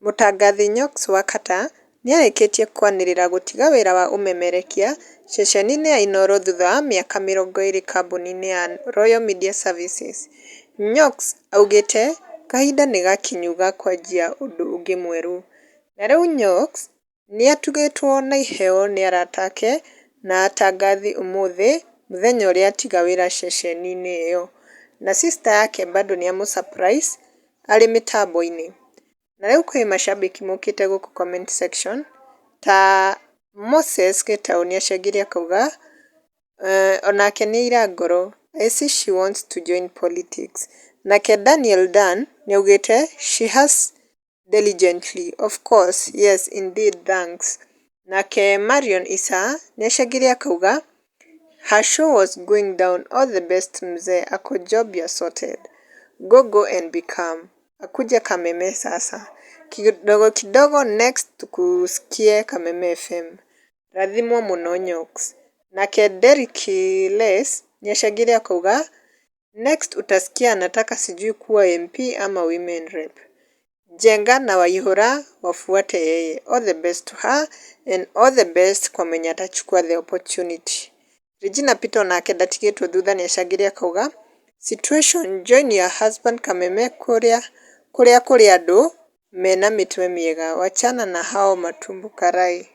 Mũtangathi Nyox wa Kata nĩarĩkĩtie kwanĩrĩra gũtiga wĩra wa ũmemerekia ceceni-inĩ ya Inooro thutha wa mĩaka 20 kambuni-inĩ ya Royal Media Services. Nyox augĩte kahinda nĩ gakinyu ga kwanjia ũndũ ũngĩ mwerũ. Na rĩu Nyox nĩatugĩtwo na iheo nĩ arata ake na atangathi ũmũthĩ mũthenya ũrĩa atiga wĩra ceceni-inĩ ĩyo. Na sister yake bado nĩamũ surprise arĩ mĩtambo-inĩ. Na rĩu kwĩ mashabiki mokĩte gũkũ comment section ta Moses Gĩtaũ nĩacangire akauga onake nĩ aira ngoro, "I see she wants to join politics." Nake Daniel Dan nĩaugĩte, "She has diligently, of course, yes indeed, thanks." Nake Marion Isa nĩacangire akauga, "Her show was going down, all the best mzee, ako job ya sorted. Go go and become. Akuje Kameme sasa. Kidogo kidogo next tukusikie Kameme FM. Rathimwo mũno Nyox." Nake Derrick Les nĩacangire akauga, "Next utasikia anataka sijui kuwa MP ama women rep. Njenga na Waihura wafuate yeye. All the best to her and all the best kwa mwenye atachukua the opportunity." Regina Peter onake ndatigĩtwo thutha nĩacangire akauga, "Situation join your husband Kameme kũrĩa kũrĩ andũ mena mĩtwe mĩega, wachana na hao matumbo karai."